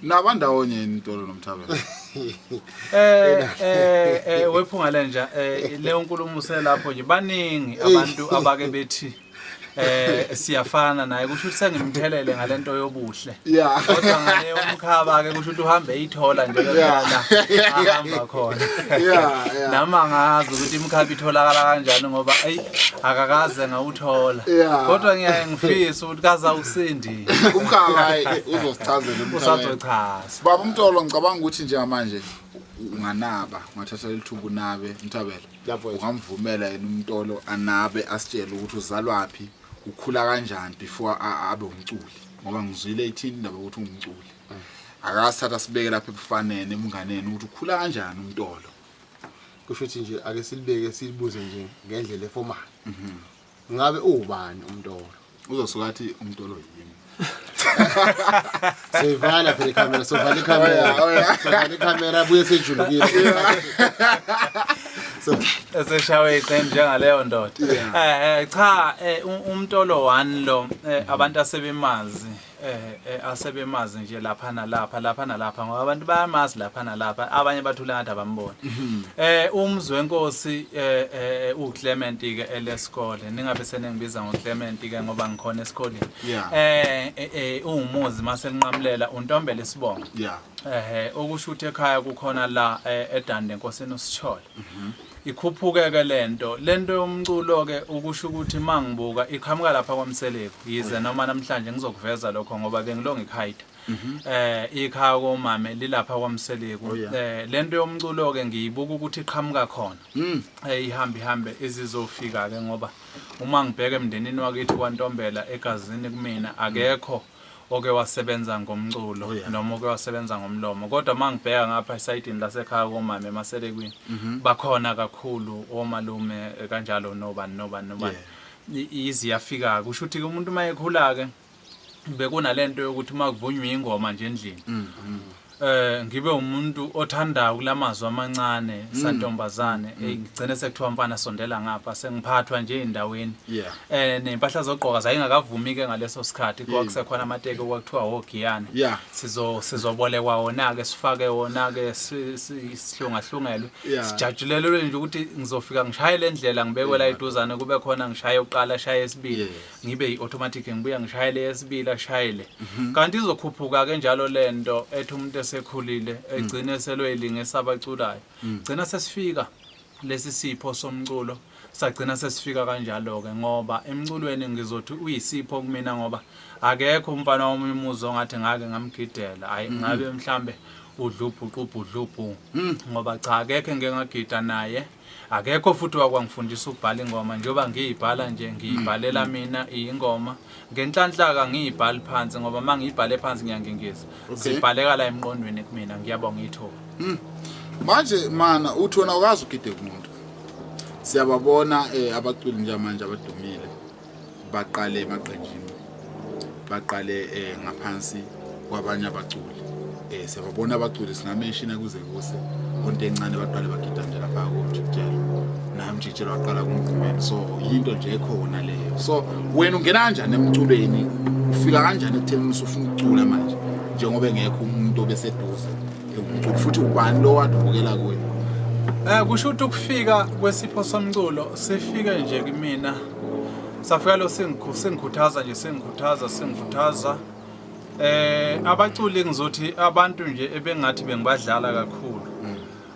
Nabandawonye yini Mtolo noMthabela? Wephunga lenja, leyo nkulumo uselapho nje, baningi abantu abake bethi siyafana naye, kusho ukuthi sengimthelele ngalento yobuhle. Kodwa ngale umkhaba ke kusho ukuthi uhambe eyithola nje la ahamba khona. Nami angazi ukuthi imkhaba itholakala kanjani ngoba ayi akakaze ngawuthola. Kodwa ngiyaye ngifise ukuthi kaze awusindi. Umkhaba, hayi, uzosichazela uMthabela. Usazochaza. Baba uMtolo, ngicabanga ukuthi njengamanje unganaba, ungathatha leli thuba unabe Mthabela. Yabo. Ungamvumela yena uMtolo anabe asitshele ukuthi uzalwaphi, ukhula kanjani before abe umculi, ngoba ngizwile ithini indaba yokuthi ungumculi. Akasithatha sibeke lapha ebufaneni, ebunganeni, ukuthi ukhula kanjani uMtolo. Kusho ukuthi nje ake silibeke, silibuze nje ngendlela eformal. Ngabe uwubani uMtolo? Uzosuka athi uMtolo yimi. Soyivala phela ikhamera, sovala ikhamera. Oh, yeah. Sovala ikhamera, buye sejulukile. So Eseshawe iqembu njengaleyo ndoda. Cha, uMtolo one lo, abantu asebemazi, asebemazi nje lapha nalapha, lapha nalapha, ngoba abantu bayamazi lapha nalapha, abanye bathule ngathi abamboni. Umzwenkosi uClement ke elesikole, ningabe senengibiza ngoClement ke ngoba ngikhona esikoleni. Uwumuzi maselinqamulela uNtombela isibongo. Okusho ukuthi ekhaya kukhona la eDande enkosini uSithole. Ikhuphuke ke lento yomculo ke, ukusho ukuthi mangibuka iqhamuka lapha kwaMseleku, yize noma namhlanje ngizokuveza lokho ngoba bengilonga ikhayida. Ikhaya komame lilapha kwaMseleku. Lento yomculo ke ngiyibuka ukuthi iqhamuka khona. Ihamba ihambe izizofika ke, ngoba uma ngibheka emndenini wakithi kwaNtombela, egazini kumina akekho oke wasebenza ngomculo noma oke wasebenza ngomlomo. Kodwa mangibheka ngapha esayidini lasekhaya komame eMaselekwini, bakhona kakhulu omalume, kanjalo nobani nobani nobani. Izi yafika, kusho ukuthi umuntu uma ekhula ke bekunalento yokuthi uma kuvunywa ingoma nje endlini, ngibe umuntu othandayo kulamazwi amancane santombazane, ngigcine sekuthiwa mfana sondela ngapha, sengiphathwa nje endaweni. Nempahla zogqoka zayingakavumi ke ngaleso sikhathi, kwakusekhona amateki okwakuthiwa ogiyane. Sizobolekwa wona ke, sifake wona ke, sihlungahlungelwe. Sijatshulelwe nje ukuthi ngizofika ngishaye le ndlela, ngibekwe la eduzane, kube khona ngishaye uqala, shaye esibili. Ngibe i-automatic, ngibuya ngishayele esibili, ashayele. Kanti izokhuphuka ke njalo lento ethi umuntu esekhulile egcine seloyilingisa abaculayo. Gcina sesifika lesi sipho somculo, sagcina sesifika kanjalo ke, ngoba emculweni ngizothi uyisipho kumina, ngoba akekho umfana wami umuzi ongathi ngake ngamgidela, hayi, ngabe mhlambe udlubhu qubhu dlubhu, ngoba cha, akekho engike ngagida naye, akekho futhi wakwangifundisa ukubhala ingoma. Njengoba ngiyibhala nje, ngiyibhalela mina ingoma, ngenhlanhla ngiyibhali phansi, ngoba uma ngiyibhale phansi ngiyangingiza. Zibhaleka la emqondweni kumina. Ngiyabonga ithuba. Manje mana uthi wena awukazi ugide kumuntu. Siyababona abaculi njengamanje abadumile baqale emaqenjini, baqale ngaphansi kwabanye abaculi. Siyababona abaculi, singamenshina kuze kuse onto encane, baqale bagida nje lapha koMjikijelo, naye uMjikijelo waqala kuMgqumeni, so yinto nje ekhona leyo. So wena ungena kanjani emculweni, ufika kanjani ekutheni usufuna ukucula manje njengoba engekho umuntu obeseduze ewumculi, futhi ubani lo wade ubukela kuye? Kusho ukuthi ukufika kwesipho somculo sifike nje kimina, safika lo singikhuthaza nje, singikhuthaza, singikhuthaza. Abaculi, ngizothi abantu nje ebengathi bengibadlala kakhulu,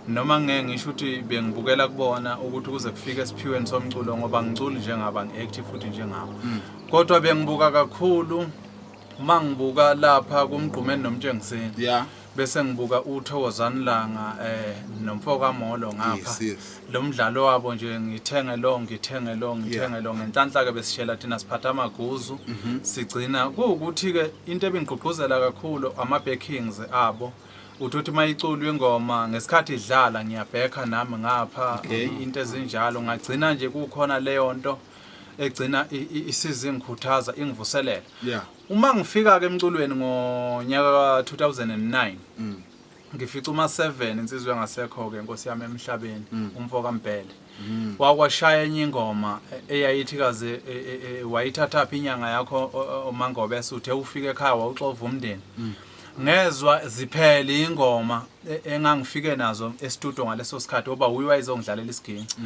noma ngeke ngisho ukuthi bengibukela kubona ukuthi kuze kufike esiphiweni somculo, ngoba ngiculi njengaba, ngi-active futhi njengabo, kodwa bengibuka kakhulu uma ngibuka lapha kuMgqumeni noMtshengiseni, bese ngibuka uThokozani Langa nomfoka Molo ngapha. Lo mdlalo wabo nje, ngithenge lo, ngithenge lo, ngithenge lo. Ngenhlanhla ke besishela thina siphatha amaguzu, sigcina kuwukuthi ke into ebingigqugquzela kakhulu ama backings abo, uthi uthi mayiculwa ingoma ngesikhathi idlala ngiyabhekha nami ngapha. Into ezinjalo, ngagcina nje kukhona leyo nto egcina isiza, ingikhuthaza, ingivuselela. Uma ngifika ke emculweni ngonyaka ka 2009, ngifica uma 7 insizwe engasekho ke Nkosi yami emhlabeni, umfo kaMbhele, wakwashaya enye ingoma eyayithi kaze wayithatha phi inyanga yakho, uMangobe, esuthe ufika ekhaya wawuxova umndeni. Ngezwa ziphele ingoma engangifike nazo e-studio ngaleso sikhathi, oba uyi wayezongidlalela isiginci.